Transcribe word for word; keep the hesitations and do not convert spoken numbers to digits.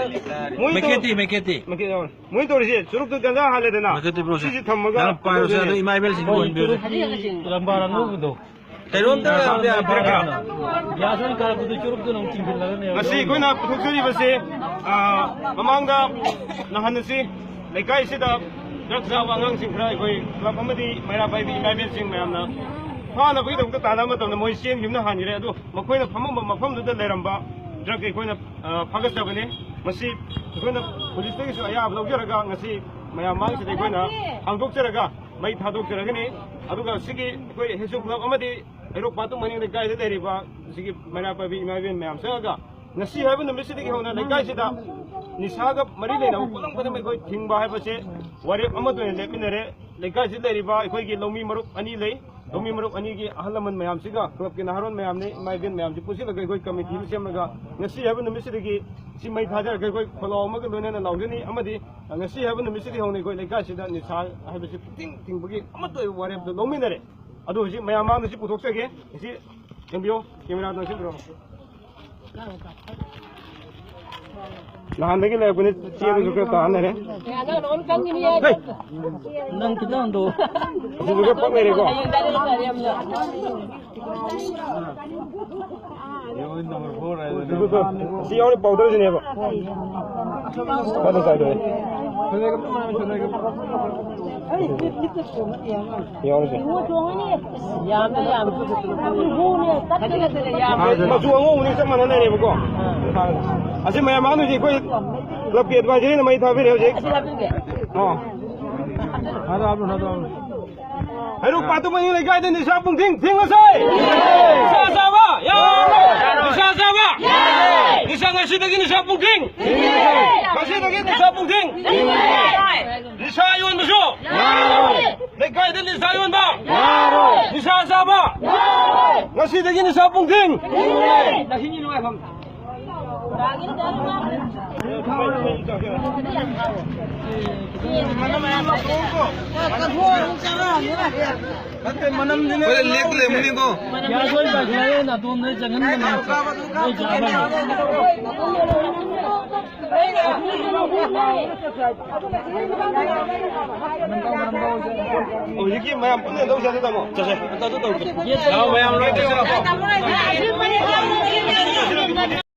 ꯃꯣꯏ ꯇꯧ- ꯃꯩꯈꯦꯠꯇꯤ, ꯃꯩꯈꯦꯠꯇꯤ꯫ ꯃꯩꯈꯦꯠ ꯌꯥꯎꯔꯦ꯫ ꯃꯣꯏ ꯇꯧꯔꯤꯁꯦ, ꯆꯨꯔꯨꯞꯇꯨ ꯒꯟꯖꯥ ꯍꯥꯜꯂꯦꯗꯅ꯫ ꯃꯩꯈꯦꯠꯇꯤ ꯄꯨꯔꯛꯎꯁꯦ꯫ ꯁꯤꯁꯤ ꯊꯝꯃꯒ ꯅꯪ ꯄꯥꯏꯔꯨꯁꯦ, ꯑꯗꯨ ꯏꯃꯥ ꯏꯕꯦꯜꯁꯤꯡꯁꯤ ꯑꯣꯟꯕꯤꯔꯨꯁꯦ꯫ ꯂꯝꯕꯥ ꯑꯉꯧꯕꯗꯣ꯫ ꯀꯩꯅꯣꯝꯇ ꯄꯤꯔꯛꯀꯦ꯫ ꯒ꯭ꯌꯥꯁ ꯑꯣꯏꯅ ꯀꯥꯔꯛꯄꯗꯨ ꯆꯨꯔꯨꯞꯇꯨꯅ ꯑꯃꯨꯛ ꯆꯤꯡꯁꯤꯜꯂꯒꯅꯦꯕ꯫ ꯉꯁꯤ ꯑꯩꯈꯣꯏꯅ ꯄꯨꯊꯣꯛꯆꯔꯤꯕꯁꯤ, ꯑ, ꯃꯃꯥꯡꯗ ꯅꯍꯥꯟ ꯑꯁꯤ ꯂꯩꯀꯥꯏꯁꯤꯗ ꯗ꯭ꯔꯒ ꯆꯥꯕ ꯑꯉꯥꯡꯁꯤꯡ ꯈꯔ ꯑꯩꯈꯣꯏ ꯀ꯭ꯂꯕ ꯑꯃꯗꯤ ꯃꯩꯔꯥ ꯄꯥꯏꯕꯤ ꯏꯃꯥ ꯏꯕꯦꯟꯁꯤꯡ ꯃꯌꯥꯝꯅ ꯐꯥꯅꯕꯒꯤꯗꯃꯛꯇ ꯇꯥꯟꯅꯕ ꯃꯇꯝꯗ ꯃꯣꯏ ꯆꯦꯟꯈꯤꯕꯅ ꯍꯥꯟꯈ꯭ꯔꯦ꯫ ꯑꯗꯣ ꯃꯈꯣꯏꯅ ꯐꯝꯃꯝꯕ ꯃꯐꯝꯗꯨꯗ ꯂꯩꯔꯝꯕ ꯗ꯭ꯔꯒ ꯑꯩꯈꯣꯏꯅ, ꯑ, ꯐꯥꯒꯠꯆꯕꯅꯤ꯫ ꯃꯁꯤ ꯑꯩꯈꯣꯏꯅ ꯄꯨꯂꯤꯁꯇꯒꯤꯁꯨ ꯑꯌꯥꯕ ꯂꯧꯖꯔꯒ ꯉꯁꯤ ꯃꯌꯥꯝ ꯃꯥꯡꯁꯤꯗ ꯑꯩꯈꯣꯏꯅ ꯍꯥꯡꯗꯣꯛꯆꯔꯒ ꯃꯩ ꯊꯥꯗꯣꯛꯆꯔꯒꯅꯤ꯫ ꯑꯗꯨꯒ ꯁꯤꯒꯤ ꯑꯩꯈꯣꯏ ꯍꯦꯁꯨ ꯀ꯭ꯂꯕ ꯑꯃꯗꯤ ꯍꯩꯔꯣꯛ ꯄꯥꯠꯇꯨ ꯃꯅꯤꯡ ꯂꯩꯀꯥꯏꯗ ꯂꯩꯔꯤꯕ ꯁꯤꯒꯤ ꯃꯩꯔꯥ ꯄꯥꯏꯕꯤ ꯏꯃꯥ ꯏꯕꯦꯟ ꯃꯌꯥꯝ ꯆꯪꯉꯒ ꯉꯁꯤ ꯍꯥꯏꯕ ꯅꯨꯃꯤꯠꯁꯤꯗꯒꯤ ꯍꯧꯅ ꯂꯩꯀꯥꯏꯁꯤꯗ ꯅꯤꯁꯥꯒ ꯃꯔꯤ ꯂꯩꯅꯕ ꯄꯣꯠꯂꯝ ꯈꯨꯗꯤꯡꯃꯛ ꯑꯩꯈꯣꯏ ꯊꯤꯡꯕ ꯍꯥꯏꯕꯁꯦ ꯋꯥꯔꯦꯞ ꯑꯃꯠꯇ ꯑꯣꯏꯅ ꯂꯦꯞꯃꯤꯟꯅꯔꯦ꯫ ꯂꯩꯀꯥꯏꯁꯤꯗ ꯂꯩꯔꯤꯕ ꯑꯩꯈꯣꯏꯒꯤ ꯂꯧꯃꯤ ꯃꯔꯨꯞ ꯑꯅꯤ ꯂꯩ꯫ ꯂꯧꯃꯤ ꯃꯔꯨꯞ ꯑꯅꯤꯒꯤ ꯑꯍꯜ ꯂꯃꯟ ꯃꯌꯥꯝꯁꯤꯒ ꯀ꯭ꯂꯕꯀꯤ ꯅꯍꯥꯔꯣꯟ ꯃꯌꯥꯝꯅꯤ, ꯏꯃꯥ ꯏꯕꯦꯟ ꯃꯌꯥꯝꯁꯤ ꯄꯨꯟꯁꯤꯜꯂꯒ ꯑꯩꯈꯣꯏ ꯀꯃꯤꯇꯤ ꯑꯃ ꯁꯦꯝꯃꯒ ꯉꯁꯤ ꯍꯥꯏꯕ ꯅꯨꯃꯤꯠꯁꯤꯗꯒꯤ ꯁꯤ ꯃꯩ ꯊꯥꯖꯔꯒ ꯑꯩꯈꯣꯏ ꯈꯣꯜꯂꯥꯎ ꯑꯃꯒ ꯂꯣꯏꯅꯅ ꯂꯥꯎꯖꯅꯤ꯫ ꯑꯃꯗꯤ ꯉꯁꯤ ꯍꯥꯏꯕ ꯅꯨꯃꯤꯠꯁꯤꯗꯒꯤ ꯍꯧꯅ ꯑꯩꯈꯣꯏ ꯂꯩꯀꯥꯏꯁꯤꯗ ꯅꯤꯁꯥ ꯍꯥꯏꯕꯁꯤ ꯄꯨꯛꯊꯤꯡ ꯊꯤꯡꯕꯒꯤ ꯑꯃꯠꯇ ꯑꯣꯏꯕ ꯋꯥꯔꯦꯞꯇꯨ ꯂꯧꯃꯤꯟꯅꯔꯦ꯫ ꯑꯗꯨ ꯍꯧꯖꯤꯛ ꯃꯌꯥꯝ ꯃꯥꯡꯗ ꯁꯤ ꯄꯨꯊꯣꯛꯆꯒꯦ꯫ ꯉꯁꯤ ꯌꯦꯡꯕꯤꯌꯣ, ꯀꯦꯃꯦꯔꯥꯗꯣ ꯅꯛꯁꯤꯟꯕꯤꯔꯣ꯫ ꯅꯍꯥꯟꯗꯒꯤ ꯂꯩꯔꯛꯄꯅꯤ, ꯆꯦꯗꯨꯁꯨ ꯈꯔ ꯇꯥꯍꯟꯅꯔꯦ꯫ ꯅꯪ ꯈꯤꯇꯪ ꯍꯟꯗꯣꯛꯑꯣ꯫ ꯑꯁꯤꯁꯨ ꯈꯔ ꯄꯛ ꯂꯩꯔꯦꯀꯣ꯫ ꯑꯗꯨꯒ ꯁꯤ ꯌꯥꯎꯔꯤ ꯄꯥꯎꯗꯔꯁꯤꯅꯦꯕ꯫ ꯐꯖꯅ ꯆꯥꯏꯗꯣꯛꯑꯦ꯫ ꯌꯥꯎꯔꯤꯁꯦ꯫ ꯌꯥꯝꯃꯦ, ꯌꯥꯝꯃꯦ꯫ ꯃꯆꯨ ꯑꯉꯧꯕꯅꯤ, ꯆꯞ ꯃꯥꯟꯅ ꯂꯩꯔꯦꯕꯀꯣ꯫ ꯑꯁꯤ ꯃꯌꯥꯝ ꯃꯥꯡꯗꯣꯏꯁꯦ ꯑꯩꯈꯣꯏ ꯀ꯭ꯂꯕꯀꯤ ꯑꯦꯗꯚꯥꯏꯖꯔꯤꯅ ꯃꯩ ꯊꯥꯕꯤꯔꯦ ꯍꯧꯖꯤꯛ꯫ ꯑꯣ꯫ ꯍꯩꯔꯣꯛ ꯄꯥꯠꯇꯨ ꯃꯅꯤꯡ ꯂꯩꯀꯥꯏꯗ ꯅꯤꯁꯥ ꯄꯨꯡꯊꯤꯡ ꯊꯤꯡꯉꯁꯦ! ꯅꯤꯁꯥ ꯆꯥꯕ ꯌꯥꯔꯣꯏ! ꯅꯤꯁꯥ ꯆꯥꯕ! ꯅꯤꯁꯥ ꯉꯁꯤꯗꯒꯤ ꯅꯤꯁꯥ ꯄꯨꯡꯊꯤꯡ! ꯉꯁꯤꯗꯒꯤ ꯅꯤꯁꯥ ꯄꯨꯡꯊꯤꯡ! ꯅꯤꯁꯥ ꯌꯣꯟꯕꯁꯨ! ꯂꯩꯀꯥꯏꯗ ꯅꯤꯁꯥ ꯌꯣꯟꯕ! ꯅꯤꯁꯥ ꯆꯥꯕ! ꯉꯁꯤꯗꯒꯤ ꯅꯤꯁꯥ ꯄꯨꯡꯊꯤꯡ! ꯅꯠꯇꯦ, ꯃꯅꯝꯗꯨꯅꯦ꯫ ꯍꯣꯏ, ꯂꯦꯛ ꯂꯩꯔꯝꯒꯅꯤꯀꯣ꯫ ꯌꯥꯔꯣꯏ, ꯚꯥꯏ, ꯌꯥꯔꯣꯏ, ꯅꯥꯇꯣꯟꯗ ꯆꯪꯍꯟꯒꯅꯨ꯫ ꯅꯣꯏ ꯆꯥꯕ꯫ ꯍꯧꯖꯤꯛꯀꯤ ꯃꯌꯥꯝ ꯄꯨꯟꯅ ꯇꯧꯁꯦ, ꯑꯗꯨ ꯇꯥꯃꯣ꯫ ꯆꯠꯁꯦ꯫ ꯑꯝꯇ ꯑꯗꯨ ꯇꯧꯁꯦ꯫ ꯂꯥꯛꯑꯣ, ꯃꯌꯥꯝ ꯂꯣꯏ ꯆꯠꯁꯤꯜꯂꯛꯑꯣ꯫